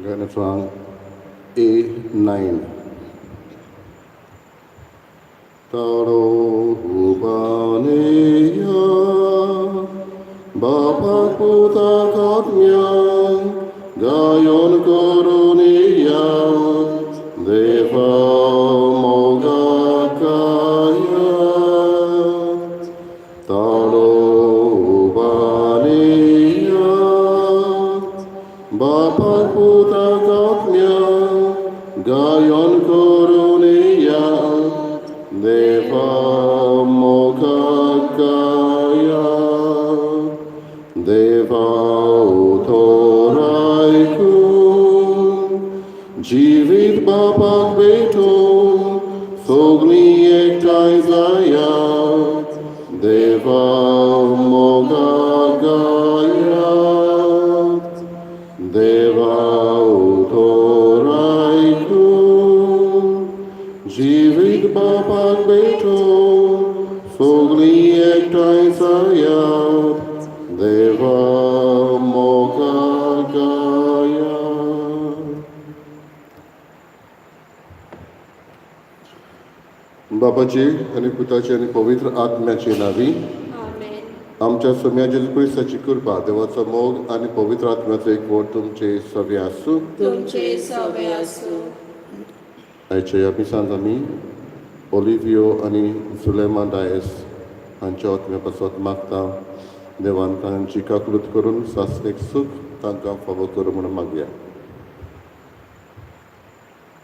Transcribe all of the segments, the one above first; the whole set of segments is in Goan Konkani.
गायनाचो A9. Taro Ubaneya Bapa Puta Katmya Gayon Koroniya Deva Mogakaya Taro Ubaneya Bapa Puta Katmya Gayon Koroniya Deva Mogakaya Deva Utoraiku Jivit Bapak Beto Sogli Ektai Zaya Deva Mogakaya Deva Utoraiku Jivit Bapak Beto Sogli Ektai Zaya Deva Mogakaya. बाबाची आनी पुताची आनी पवित्र आत्म्याची नावी. आमेन. आमच्या सोम्या जेजू क्रिस्ताची कृपा, देवाचो मोग आनी पवित्र आत्म्याचो एकवट तुमचे सवे आसूं. तुमचे सवे आसूं. आयच्या ह्या मिसांत आमी ओलिवियो आनी जुलेमा डायस हांच्या आत्म्या पासत मागता. देवान तांची काकूत करून सासणेक सूख तांकां फावो करूं म्हणून मागया.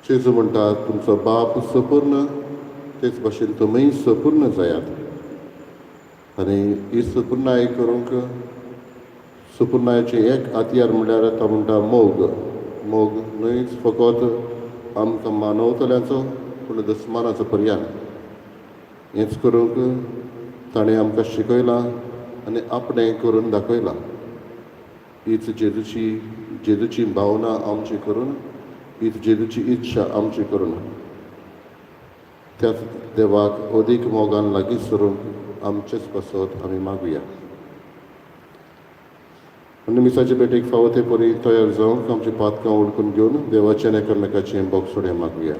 जेजू म्हणटा, तुमचो बाप सपूर्ण, तेच भाशेन तुमीय सपूर्ण जायात. आनी ही सपूर्णाय करूंक सपूर्णायचें एक हातयार म्हणल्यार तो म्हणटा मोग. मोग न्हयच फकत आमकां मानवतल्याचो पूण दुस्मानाचो पर्यान. हेंच करूंक ताणें आमकां शिकयलां आनी आपणें करून दाखयलां. हीच जेजूची भावना आमची करून, हीच जेजूची इच्छा आमची करून त्याच देवाक अदीक मोगान लागीं सरूंक आमचेच पासत आमी मागुया. आनी मिसाचे भेटेक फावो ते परी तयार जावंक आमची पातकां उडकून घेवन देवाचें आनी एकामेकाचें बोगसोडे मागुया.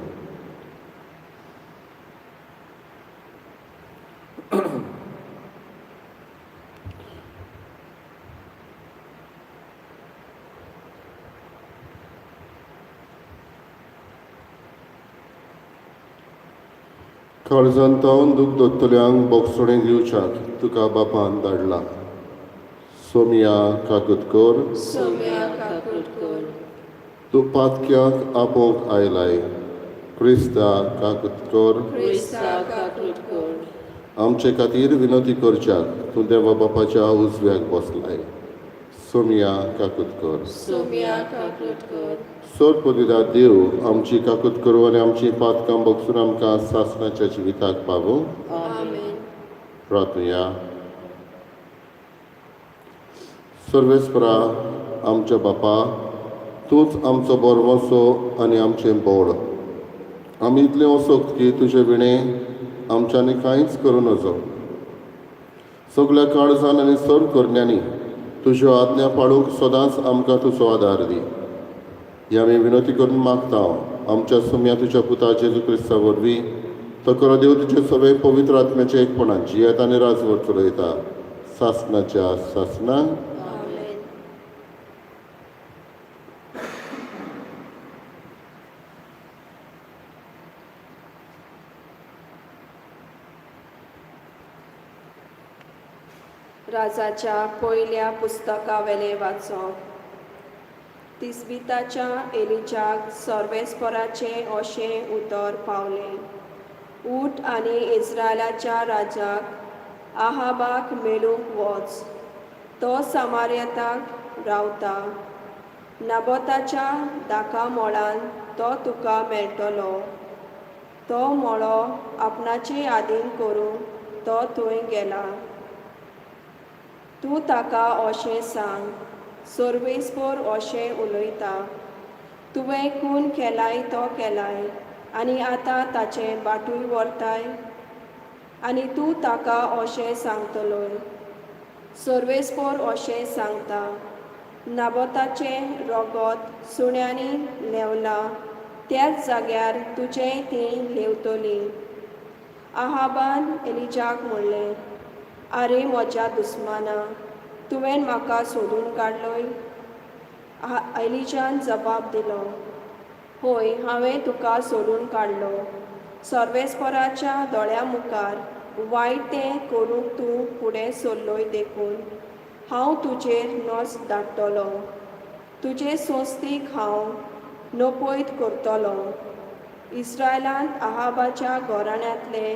काळजान तावन दूख दोत्तल्यांक बोगसोडे दिवच्याक तुका बापान धाडला. सोमिया काकूत कर. सोम्या काकूट कर. तूं पातक्याक आपोवंक आयलाय. क्रिस्ता काकूत कर. क्रिस्ता काकूट कर. आमचे खातीर विनोती करच्याक तूं देवा बापाच्या उजव्याक बसलाय. सोमिया काकूत कर. सोम्या काकूट कर. सोड पदिदा देव आमची काकूत करूं आनी आमची पातकां बगसून आमकां सासणाच्या जिविताक पावूं. आमेन. प्रार्थुया. सर्वेस्परा आमच्या बापा, तूंच आमचो बरवसो आनी आमचें बोड. आमी इतलें वसोक्त की तुजे विणें आमच्यांनी कांयच करूं नजो. सगल्या काळजान आनी सर करण्यांनी तुज्यो आज्ञा पाळूंक सदांच आमकां तुजो आदार दी. ही आमी विनोती करून मागता आमच्या सुम्या तुज्या पुता जेजू क्रिस्ता वरवीं. तो खरो देव तुजे सगळे पवित्र आत्म्याचे एकपणान जियेता आनी राजवट चलयता सासणाच्या सासणां. आमेन. राजाच्या पयल्या पुस्तकावेलें वाचप. तिस्बिताच्या एलिजाक सर्वेस्पराचें अशें उतर पावलें, उठ आनी इस्रायलाच्या राजाक आहाबाक मेळूंक वच. तो सामार्यताक रावता. नाबोताच्या दाका मोळान तो तुका मेळटलो. तो मोळो आपणाचे आदीन करूंक तो थंय गेला. तूं ताका अशें सांग, सर्वेस्पर अशें उलयता, तुवें खून केलाय तो केलाय आनी आतां ताचें बाटूय व्हरताय. आनी तूं ताका अशें सांगतलोय, सर्वेस्पर अशें सांगता, नाबोताचें रोगोत सुण्यांनी ल्हेंवलां त्याच जाग्यार तुजेंय तीं ल्हेंवतलीं. आहाबान एलिजाक म्हणलें, आरे म्हज्या दुस्माना, तुवें म्हाका सोदून काडलोय? एलिजान जबाब दिलो, हय, हांवें तुका सोडून काडलो. सर्वेस्पराच्या दोळ्यां मुखार वायट तें करूंक तूं फुडें सरलोय देखून हांव तुजेर नोस धाडटलो. तुजे संस्थीक हांव नपयत करतलो. इस्रायलांत आहाबाच्या घराण्यांतले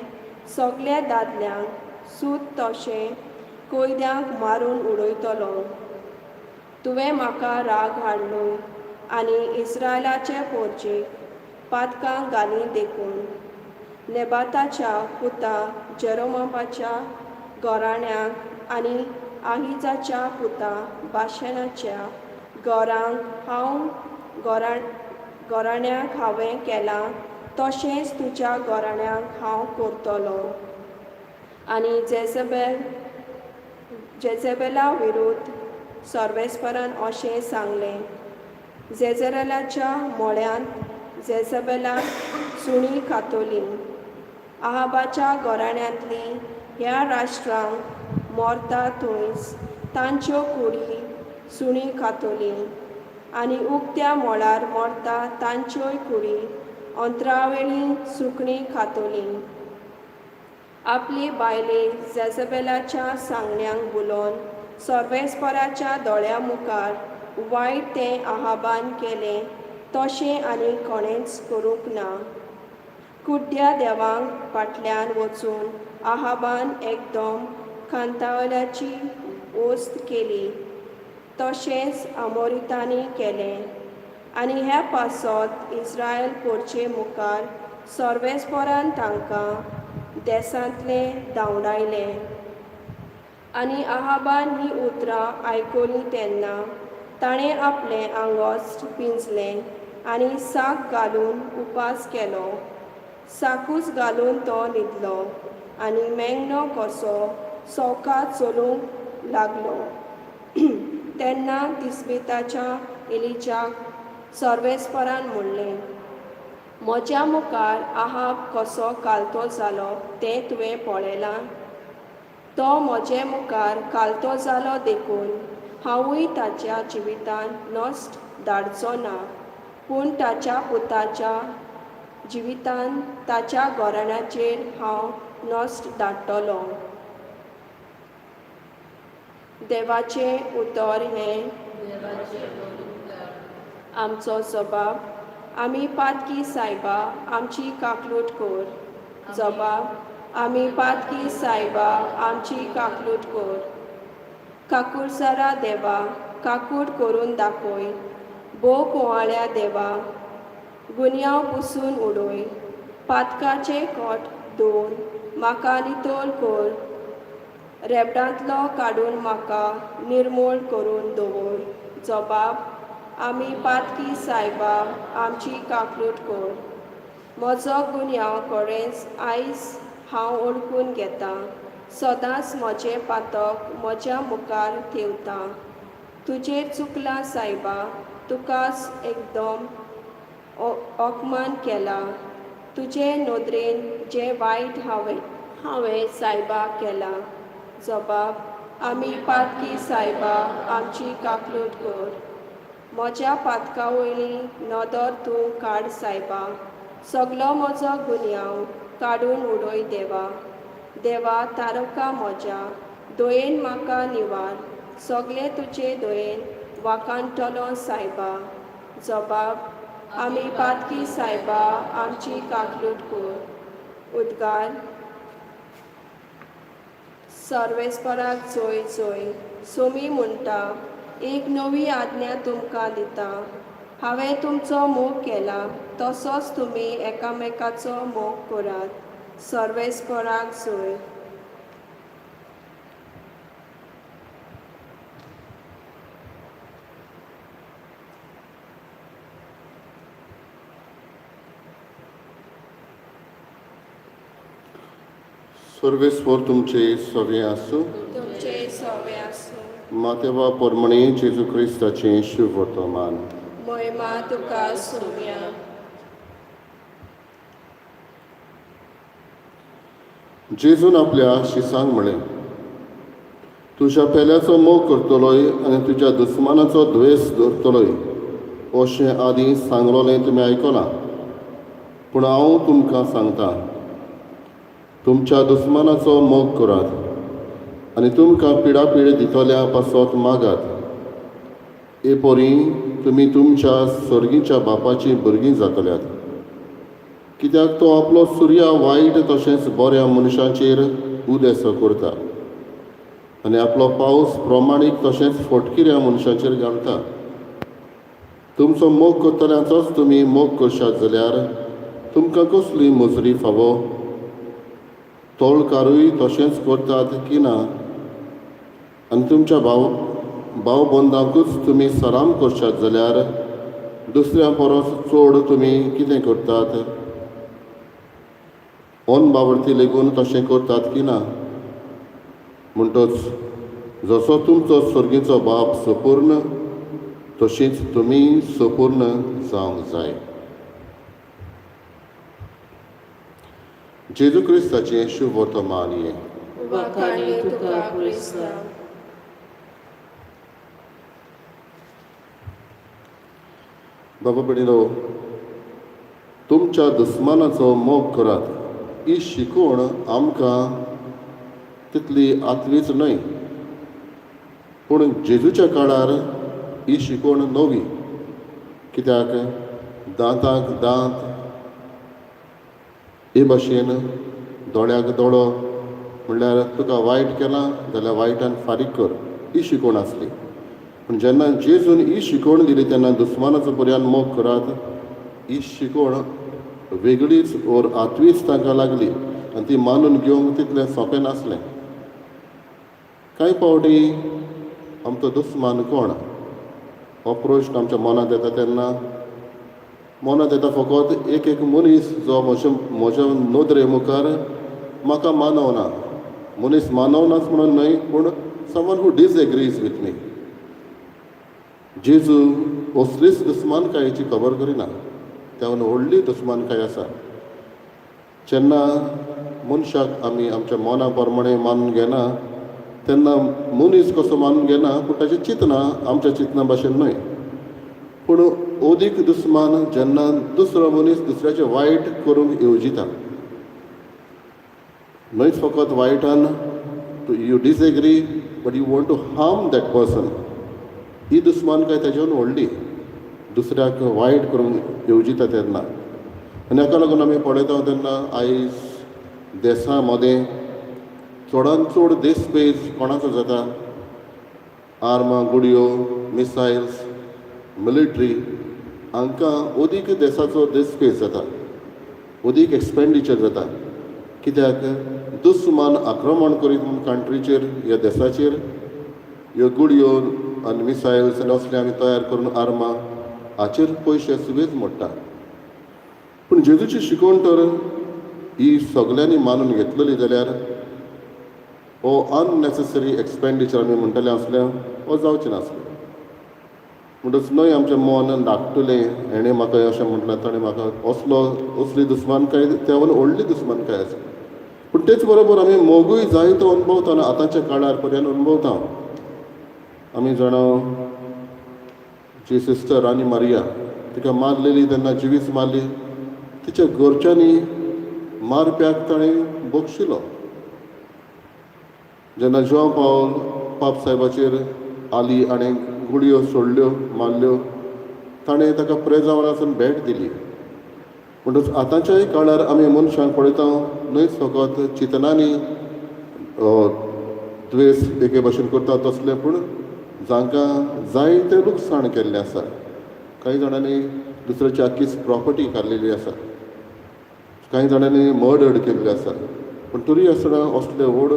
सगळे दादल्यांक सूत तशें कैद्यांक मारून उडयतलो. तुवें म्हाका राग हाडलो आनी इस्रायलाचे पोरचेक पातकां घालीं देखून नेबाताच्या पुता जेरोमापाच्या घराण्याक आनी आहिजाच्या पुता बाशेनाच्या घरांक हांव घराण्याक हांवें केलां तशेंच तुज्या घराण्याक हांव करतलो. आनी जेझेबेला विरुद्ध सर्वेस्परान अशें सांगलें, जेझरेलाच्या मोळ्यांत जेझेबेलाक सुणीं खातलीं. आहाबाच्या घराण्यांतलीं ह्या राष्ट्रांक मरता थंयच तांच्यो कुडी सुणीं खातलीं आनी उक्त्या मळार मरता तांच्योय कुडी अंतरावेळी सुकणीं खातलीं. आपली बायले जेझेबेलाच्या सांगण्यांक बुलोवन सर्वेस्पराच्या दोळ्यां मुखार वायट तें आहाबान केलें तशें आनी कोणेंच करूंक ना. कुड्ड्या देवांक फाटल्यान वचून आहाबान एकदम खांतावल्याची वस्त केली, तशेंच आमोरितांनी केलें. आनी ह्या पासत इस्रायल पोरचे मुखार सर्वेस्परान तांकां देसांतले धांवडायले. आनी आहाबान हीं उतरां आयकलीं तेन्ना ताणें आपलें आंगोस्ट पिंजलें आनी साक घालून उपास केलो. साकूच घालून तो न्हिदलो आनी मेंगणो कसो सवका चलूंक लागलो. तेन्ना तिस्बिताच्या एलिजाक सर्वेस्परान म्हणलें, म्हज्या मुखार आहाब कसो कालतो जालो तें तुवें पळयलां? तो म्हजे मुखार कालतो जालो देखून हांवूय ताच्या जिवितान नश्ट धाडचो ना, पूण ताच्या पुताच्या जिवितान ताच्या घराण्याचेर हांव नश्ट धाडटलो. देवाचें उतर हें आमचो जबाब. आमी पातकी सायबा, आमची काकलूट कर. जबाब, आमी पातकी सायबा, आमची काकलूट कर. काकुळसारा देवा, काकूट करून दाखय. भोव कुंवाळ्या देवा, गुन्यांव पुसून उडय. पातकाचें कोट धुवन म्हाका नितळ कर. रेबडांतलो काडून म्हाका निर्मूळ करून दवर. जबाब, आमी पातकी सायबा, आमची काकलूट कर. म्हजो गुन्यांव खरेंच आयज हांव वळखून घेतां. सदांच म्हजें पातक म्हज्या मुखार थेवता. तुजेर चुकलां सायबा, तुकाच एकदम अपमान केला. तुजे नदरेन जें वायट हांवें सायबा केलां. जबाब, आमी पातकी सायबा, आमची काकलूट कर. म्हज्या पातका वयली नदर तूं काड सायबा. सगलो म्हजो गुन्यांव काडून उडय देवा. देवा तारका म्हज्या दयेन म्हाका निवार. सगलें तुजे दयेन वाखाणटलो सायबा. जबाब, आमी पातकी सायबा, आमची काकलूट कर. उद्गार. सर्वेस्पराक चोय चोय. सोमी म्हणटा, एक नवी आज्ञा तुमकां दिता. हांवें तुमचो मोग केला तसोच तुमी एकामेकाचो मोग करात. सर्वेस्पराक चोय. सर्वेस्पर तुमचे सवे आसूं. तुमचे सवे आसूं. मातेवा पोरमणे जेजू क्रिस्ताचें शुभवर्तमान. मोहिमा तुका सोम्या. जेजून आपल्या शिसांक म्हळें, तुज्या पेल्याचो मोग करतलोय आनी तुज्या दुस्मानाचो द्वेस दवरतलोय अशें आदीं सांगलोलें तुमी आयकलां. पूण हांव तुमकां सांगता, तुमच्या दुस्मानाचो मोग करात आनी तुमकां पिडापीड दितल्या पासत मागात. हे पोरी तुमी तुमच्या सर्गीच्या बापाचीं भुरगीं जातल्यात, कित्याक तो आपलो सुर्या वायट तशेंच बऱ्या मनशाचेर उदेसो करता आनी आपलो पावस प्रमाणीक तशेंच फटकिऱ्या मनशाचेर घालता. तुमचो मोग करतल्यांचोच तुमी मोग करशात जाल्यार तुमकां कसली मजुरी फावो? तोलकारूय तशेंच करतात की ना? आनी तुमच्या भाव भाव बंदांकूच तुमी सलाम करशात जाल्यार दुसऱ्या परस चड तुमी कितें करतात? अनबावर्थी लेगून तशें करतात की ना? म्हणटच जसो तुमचो सर्गीचो बाप सपूर्ण तशीच तुमी सपूर्ण जावंक जाय. जेजू क्रिस्ताचें शुभवर्तमान हें. वाखाणे तुका क्रिस्ता. बाबा भयणीनो, तुमच्या दुस्मानाचो मोग करात ही शिकवण आमकां तितली आत्वीच न्हय, पूण जेजूच्या काळार ही शिकवण नवी. कित्याक दांताक दांत हे भाशेन दोळ्याक दोळो, म्हणल्यार तुका वायट केलां जाल्यार वायटान फारीक कर, ही शिकवण आसली. पूण जेन्ना जेजून ही शिकवण दिली तेन्ना दुस्मानाचो पर्यान मोग करात ही शिकवण वेगळीच ओर आत्वीच तांकां लागली आनी ती मानून घेवंक तितलें सोंपें नासलें. कांय फावटी आमचो दुस्मान कोण हो प्रश्न आमच्या मनांत येता तेन्ना मनांत येता फकत एक एक मनीस जो म्हज्या म्हज्या नदरे मुखार म्हाका मानवना. मनीस मानवनाच म्हणून न्हय, पूण someone who disagrees with me. जेजू असलीच दुस्मानकायेची खबर करिना, त्याहून व्हडली दुस्मानकाय आसा. जेन्ना मनशाक आमी आमच्या मना प्रमाणे मानून घेना तेन्ना मनीस कसो मानून घेना, पूण ताचें चिंतना आमच्या चिंतना भाशेन न्हय. पूण अदीक दुस्मान जेन्ना दुसरो मनीस दुसऱ्याचें वायट करूंक येवजिता, न्हयच फकत वायटान you disagree but you want to harm that person, ही दुस्मानकाय ताच्याहून व्हडली, दुसऱ्याक वायट करूंक येवजिता तेन्ना. आनी हाका लागून आमी पळयता तेन्ना आयज देसा मदें चडान चड देश पेज कोणाचो जाता? आर्मां, गुडयो, मिसायल्स, मिलिट्री हांकां अदीक देसाचो देश पेज जाता, अदीक एक्सपेंडिचर जाता. कित्याक दुस्मान आक्रमण करीत म्हूण कंट्रीचेर ह्या देसाचेर ह्यो गुडयो आनी मिसायल्स आनी असले आमी तयार करून आर्मां हाचेर पयशे सुबेज मोडटा. पूण जेजूची शिकवण तर ही सगल्यांनी मानून घेतलेली जाल्यार हो अननेसेसरी एक्सपेंडिचर आमी म्हणटले आसले हो जावचें नासलें. म्हणटच न्हय आमचें मन धाकटुलें, हेणें म्हाका अशें म्हटलें, ताणें म्हाका असलो असली दुस्मानकाय, त्याहून व्हडली दुस्मानकाय आसा. पूण तेच बरोबर आमी मोगूय जायतो अणभवता आनी आतांच्या काळार पर्यंत अणभवता. आमी जाणा जी सिस्टर आनी मारिया तिका मारलेली तेन्ना जिवीच मारली, तिच्या घरच्यांनी मारप्याक ताणें बक्षिलो. जेन्ना जुआंव पावल पाप साहेबाचेर आली आनी गुळयो सोडल्यो मारल्यो, ताणें ताका प्रेजावन वचून भेट दिली. म्हणटच आतांच्याय काळार आमी मनशांक पळयता, न्हयच फकत चिंतनांनी द्वेस एके भाशेन करता तसलें, पूण जांकां जायतें लुकसाण केल्लें आसा. कांय जाणांनी दुसऱ्याची आख्खीच प्रॉपर्टी काडलेली आसा, कांय जाणांनी मर्डर केल्ले आसा. पूण तरी आसतना असले व्हड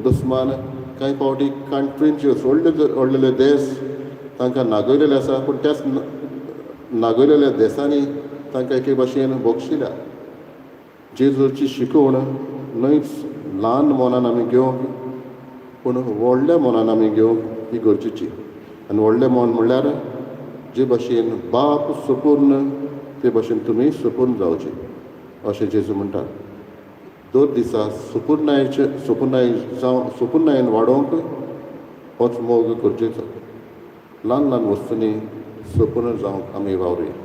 दुस्मान कांय फावटी कंट्रींचे व्हडले व्हडलेले देश तांकां नागयलेले आसा, पूण त्याच नागयलेल्या देसांनी तांकां एके भाशेन बक्षिल्या. जेजूची शिकवण न्हयच ल्हान मनान आमी घेवंक, पूण व्हडल्या मनान आमी घेवंक ही गरजेची. आनी व्हडलें मन म्हणल्यार जे भाशेन बाप सपूर्ण ते भाशेन तुमी सपूर्ण जावचे अशें जेजू म्हणटा. दर दिसा सुपुर्णायेचे सुपुर्णाय जावं सुपुर्णायेन वाडोवंक होच मोग गरजेचो. ल्हान ल्हान वस्तूंनी सपूर्ण जावंक आमी वावरुया.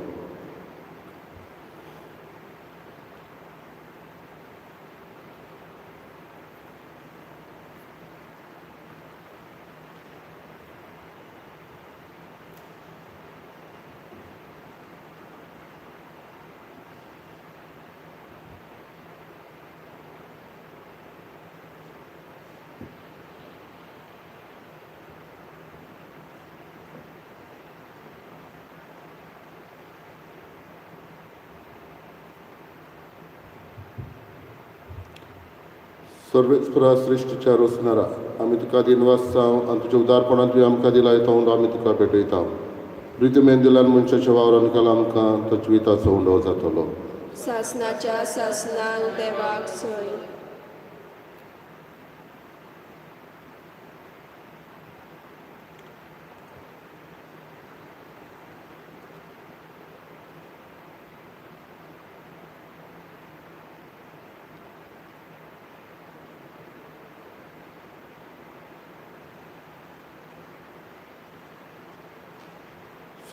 सर्वेस्परा सृश्टीच्या रोसणारा आमी तुका दिनवास जावं आनी तुज्या उदारपणान तुवें आमकां दिलाय तो उंडो आमी तुका भेटयता. रितमेन दिल्यान मनशाच्या वावरान केला आमकां तो जिविताचो उंडो जातलो. सासनाच्या सासनाक देवाक सोय.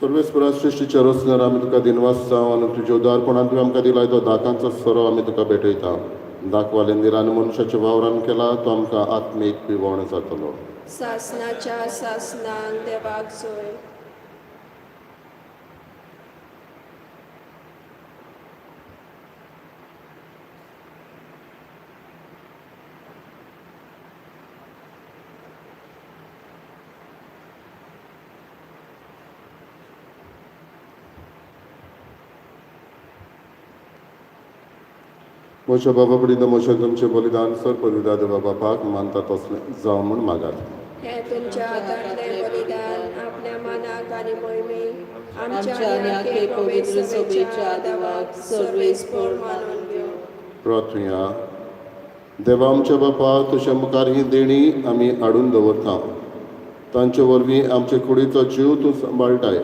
सर्वेस्परा सृश्टीच्या रचणार आमी तुका दिनवास जावं आनी तुज्या उदारपणान तुवें आमकां दिलाय तो दाकांचो सोरो आमी तुका भेटयता. दाखवालें दिला आनी मनशाच्या वावरान केला तो आमकां आत्मीक पिवण जातलो. सासनाच्या सासनाक देवाक सोय. म्हज्या बाबा पडिल्लो म्हजें तुमचें बलिदान सर पवित्र देवा बापाक मानता तसलें जावं म्हूण मागात. हें तुमच्या हातांतलें बलिदान आपल्या मनाक आनी मोहिमेक आमच्या आनी आखे पवित्र सभेच्या देवाक सर्वेस्पर मानून घेवं. प्रार्थुया. देवा आमच्या बापा, तुज्या मुखार ही देणी आमी हाडून दवरता. तांचे वरवीं आमचे कुडीचो जीव तूं सांबाळटाय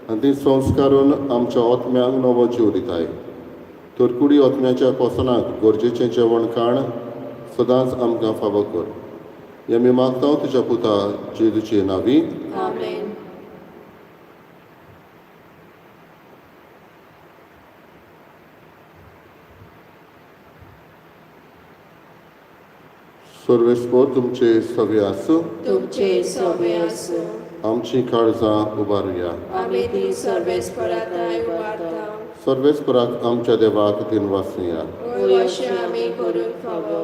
आनी ती संस्कारून आमच्या आत्म्यांक नवो जीव दिताय. तर कुडी आत्म्याच्या पोसणाक गरजेचें जेवण खाण सदांच आमकां फावो कर. हें आमी मागता तुज्या पुता जेजूचे नांवी. आमेन. सर्वेस्पर तुमचे सगळे आसूं. तुमचे सगळे आसूं. आमची काळजां उबारुया. आमी ती सर्वेस्पराताय उबारता. सर्वेस्पराक आमच्या देवाक दिनवासुया. हय, अशें आमी करूंक फावो.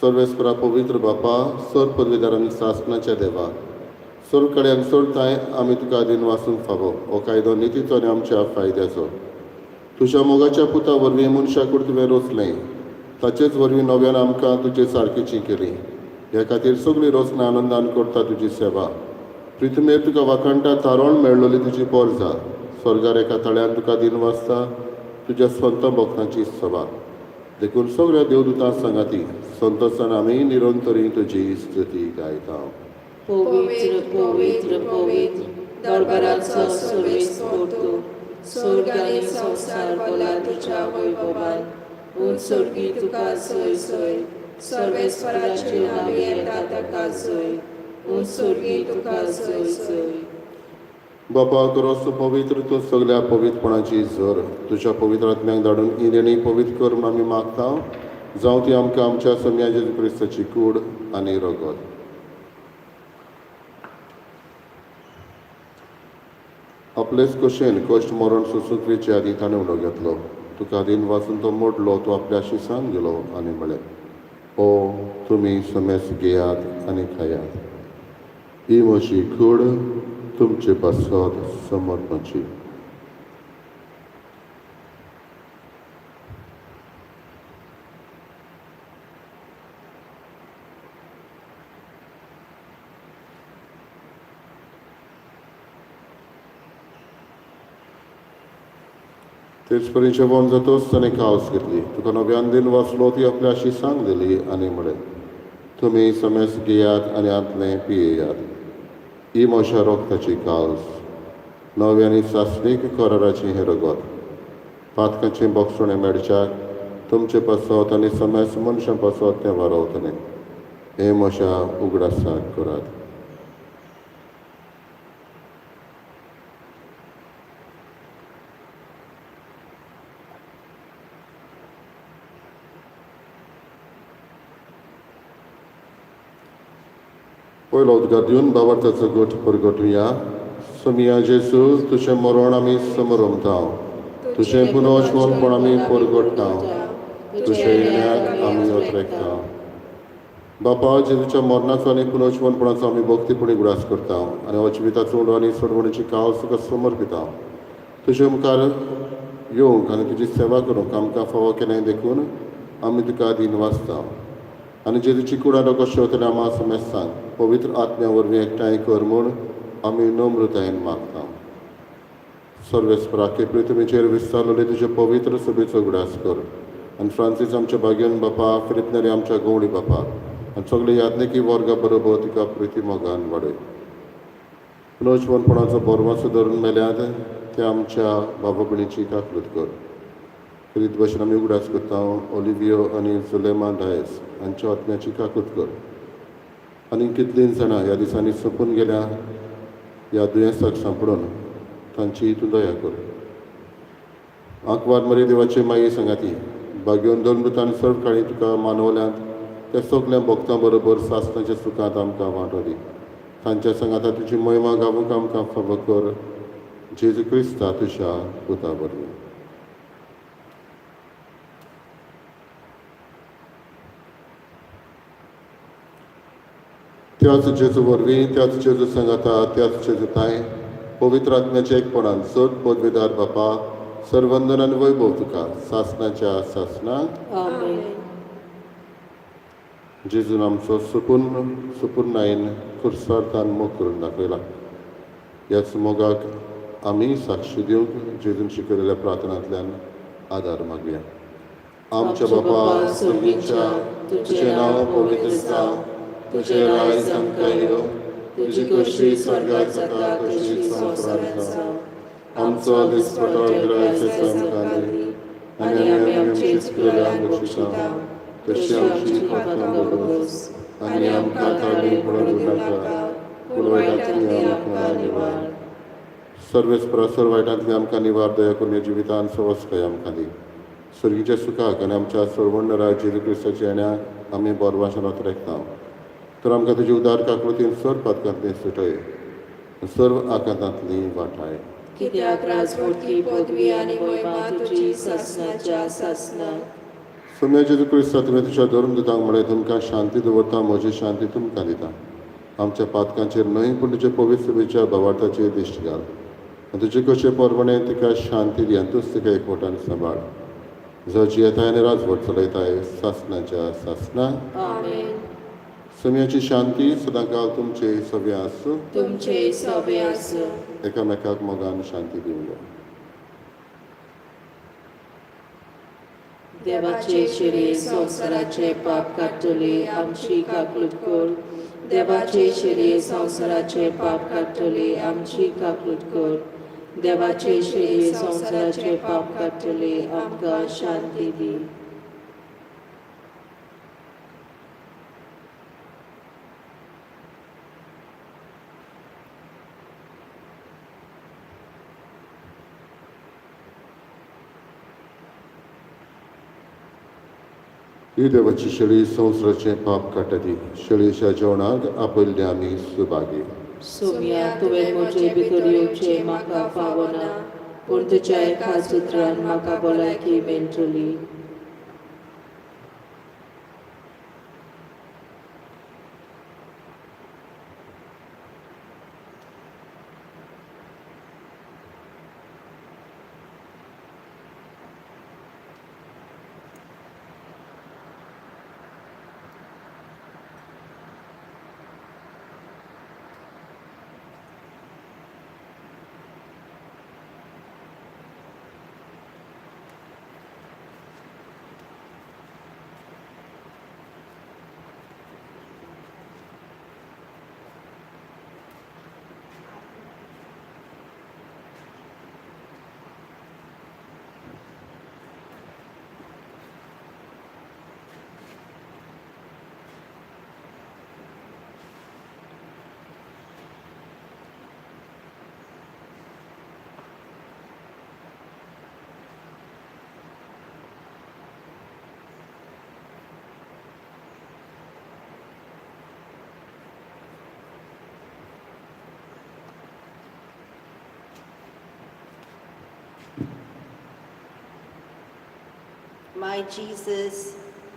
सर्वेस्परा पवित्र बापा, सर पदवीदारान सासणाच्या देवा, सर्व कडेन सोडताय आमी तुका दिनवासूंक फावो. हो कायदो नितीचो आनी आमच्या फायद्याचो. तुज्या मोगाच्या पुता वरवीं मनशा कूड तुवें रोचलें, ताचेच वरवीं नव्यान आमकां तुजे सारकेची केली. ह्या खातीर सगळी रोचना आनंदान करता तुजी सेवा. प्रिथमेर तुका वाखाणटा तारण मेळ्ळोली तुजी पोरजा. स्वर्गार एका तळ्यान तुका दिनवासता तुज्या संत भक्तांची सभा. देखून सगळ्या देवदूतां सांगाती संतोसान आमी निरंतरी तुजी स्तुती गायता. पवित्र पवित्र पवित्र दरबाराचो सर्वेस्पर तूं, स्वर्ग आनी संवसार भरला तुज्या वैभवान. उत्सर्गी तुका सोय सोय, सर्वेस्पराचे नांव येता ताका सोय. उत्सर्गी तुका सोय सोय. बापा करोस पवित्र तूं सगल्या पवित्रपणाची झर. तुज्या पवित्र आत्म्याक धाडून ही देणी पवित्र कर म्हूण आमी मागता. जावं ती आमकां आमच्या सोम्या जेजू क्रिस्ताची कूड आनी रगत. आपलेच कशेन कश्ट मरण सोंसूंक वेचे आदीं ताणें उलो घेतलो. तुका दिन वाचून तो मोडलो, तो आपल्या शिसान गेलो आनी म्हळें, ओ तुमी समेस घेयात आनी खायात. ही म्हजी कूड तुमचे पासत समर्पणची. तेच परी जेवण जातच ताणें कावस घेतली. तुका नव्यान दिन वाचलो, ती आपल्या शिसांक दिली आनी म्हळें, तुमी समेस घेयात आनी आतलें पियेयात. ही म्हज्या रोगताची काल्स नवे आनी सासणीक कराराचें हें रगत पातकाचें बोगसणें मेळच्याक तुमचे पासत आनी समेस्त मनशां पासत तें वारोवतलें. हें म्हज्या उगडासाक करात. पयलो उदकार दिवन बाबार्थाचो गोठ परगटुया. सोमिया जेजू, तुजें मरण आमी समरमता, तुजें पुनर्जीवनपण आमी परगटता, तुजें येण्याक आमी अत्रेकता. बापा, जेजूच्या मरणाचो आनी पुनर्जीवनपणाचो आमी भक्तीपणी उगडास करता आनी अजिविताचो उडो आनी सोडवणीची कावस तुका समर्पिता. तुजे मुखार येवंक आनी तुजी सेवा करूंक आमकां फावो केलें देखून आमी तुका दीन वाचता. आनी जेजूची कुडां कशें वतलें आमा समेस्तांक पवित्र आत्म्या वरवीं एकठांय कर म्हूण आमी नम्रतायेन मागता. सर्वेस्परा के पृथ्वीचेर विस्तारलेले तुजे पवित्र सभेचो उगडास कर आनी फ्रांसीस आमच्या भाग्यन बापा, फिलिपनरी आमच्या गवळी बापा आनी सगळे याज्ञिकी वर्गा बरोबर तिका प्रिती मोगान वाडय. पुनर्जीवनपणाचो बोरवासो धरून मेल्यात त्या आमच्या बाबा भयणीची काकूत कर. फिरीत भशेन आमी उगडास करता ओलिवियो आनी जुलेमा डायस हांच्या आत्म्याची काकूत कर. आनी कितलीं जाणां ह्या दिसांनी सोंपून गेल्या ह्या दुयेंसाक सांपडून तांची तूं दया कर. आंकवार मरे देवाचे माये सांगाती भाग्योन दोन मृतान सर्व काळी तुका मानवल्यांत त्या सगल्या भक्तां बरोबर सासणाच्या सुखांत आमकां वांटो दी. तांच्या सांगाता तुजी महिमा गावूंक आमकां फावो कर. जेजू क्रिस्ता तुज्या पुता वरवीं. त्याच जेजू वरवीं, त्याच जेजू सांगाता, त्याच जेजू ताय पवित्र आत्म्याच्या एकपणान चड पदवीदार बापा, सर्वंदन आनी वैभव तुका सासणाच्या सासणाक. आमेन. जेजून आमचो सुपूर्ण सुपूर्णायेन खुर्सार्थान मोग करून दाखयला. ह्याच मोगाक आमी साक्षी दिवंक जेजून शिकयलेल्या प्रार्थनांतल्यान आदार मागया. आमच्या बापा सर्गीच्या, तुजें नांव पवित्र जावं, तुजें राज आमकां येवं, तुजी कशी स्वर्गात जाता तशी संवसारांत जावं. आमचो दिसपटो ग्रास आमकां दी आनी आमी आमची चुकलेल्यांक बक्षिता तशी आमची पातकां बगोस आनी आमकां ताळी पडून दिवनाका, पूण वायटांतली आमकां निवार. सर्वेस्परा सर्व वायटांतली आमकां निवार दया करून जिवितान सवस्काय आमकां दी. सर्गीच्या सुखाक आनी आमच्या सर्वण्णरा जेजू क्रिस्ताच्या येण्याक आमी बोरवाशान रेखता. तर आमकां तुजी उदार काकृतीन सर्व पातकांतली सुटय, सर्व आकांतांतली वाटाय. कित्याक राजवटकी पदवी आनी महिमा तुजी सासणाच्या सासणाक. सोम्या जेजू क्रिस्ता, तुवें तुज्या धर्मदूतांक म्हळें, तुमकां शांती दवरता, म्हजी शांती तुमकां दिता. आमच्या पातकांचेर न्हय पूण तुजे पवित्र सभेच्या भावार्थाचेर दिश्ट घाल आनी तुजे कशे परवणे तिका शांती दी आनी तूंच तिका एकवटान सांबाळ. जो जियेताय आनी राजवट चलयताय सासणाच्या सासणाक. आमेन. सोम्याची शांती सदांकाल तुमचे सगळे आसूं. तुमचे सगळे आसूं. एकामेकाक मोगान शांती दिवया. देवाचे शिरे संवसाराचे पाप काडटले, आमची काकूत कर. देवाचे शिरे संवसाराचे पाप काडटले, आमची काकूत कर. देवाचे शिरे संवसाराचे पाप काडटले, आमकां शांती दी. ही देवाची शेळी संवसाराचें पाप काडटा ती शेळीच्या जेवणाक आपयल्ले आमी सुभागी. सोम्या, तुवें म्हजे भितर येवचें म्हाका फावना, पूण तुज्या एका सुत्रान म्हाका भलायकी मेळटली. My Jesus,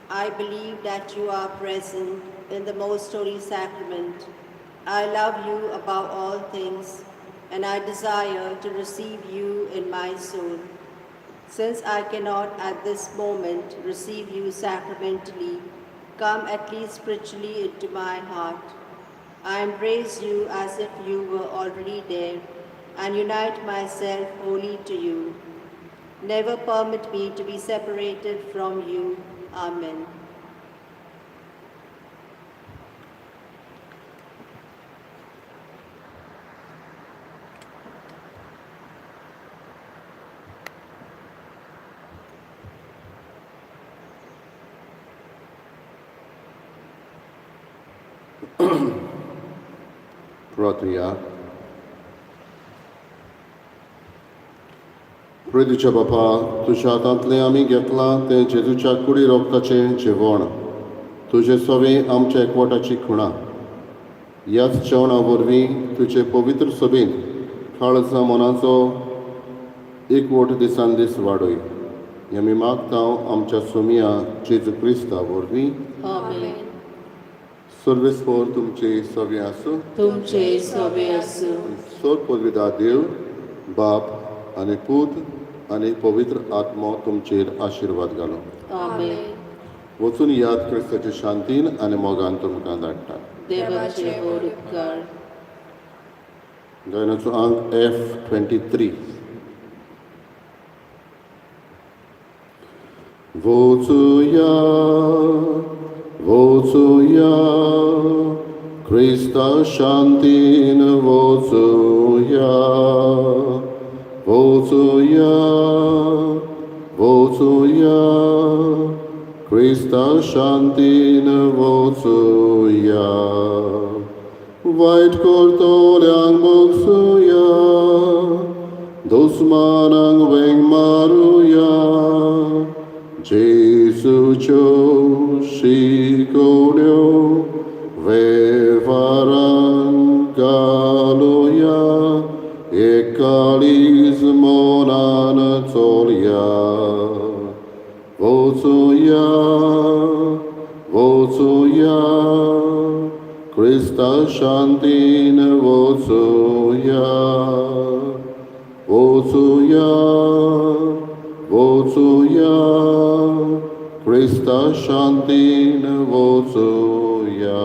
I believe that you are present in the most holy sacrament. I love you above all things, and I desire to receive you in my soul. Since I cannot at this moment receive you sacramentally, come at least spiritually into my heart. I embrace you as if you were already there, and unite myself wholly to you. Never permit me to be separated from you. Amen. प्रार्थुया. प्रेदीच्या बापा, तुज्या हातांतलें आमी घेतलां तें जेजूच्या कुडी रोगताचें जेवण तुजे सवें आमच्या एकवटाची खुणा. ह्याच जेवणा वरवीं तुजे पवित्र सभेंत काळजा मनाचो एकवट दिसान दीस वाडय. हें आमी मागता आमच्या सोमिया जेजू क्रिस्ता वरवीं. आमेन. सर्वेस्पोर तुमचे सगळे आसूं. तुमचे सवे आसूं. सोर पदवीदा देव बाप आनी पूत आनी पवित्र आत्मो तुमचेर आशिर्वाद घालूं. आमेन. वचून याद क्रिस्ताचे शांतीन आनी मोगान तुमकां धाडटा. देवाचे व्हड उपकार. गायनाचो आंक एफ 23. वचुया, वचुया, क्रिस्ता शांतीन वचुया. वचुया, वचुया, क्रिस्ता शांतीन वचुया. वायट करतल्यांक भोगसुया, दुस्मानांक वेंग मारुया. जेजूच्यो शिकोवण्यो वेव्हारांत घालुया, एकाळीज मनान चोलया. वचुया, वचुया, क्रिस्ता शांतीन वचुया. वचुया, वचुया, क्रिस्ता शांतीन वचुया.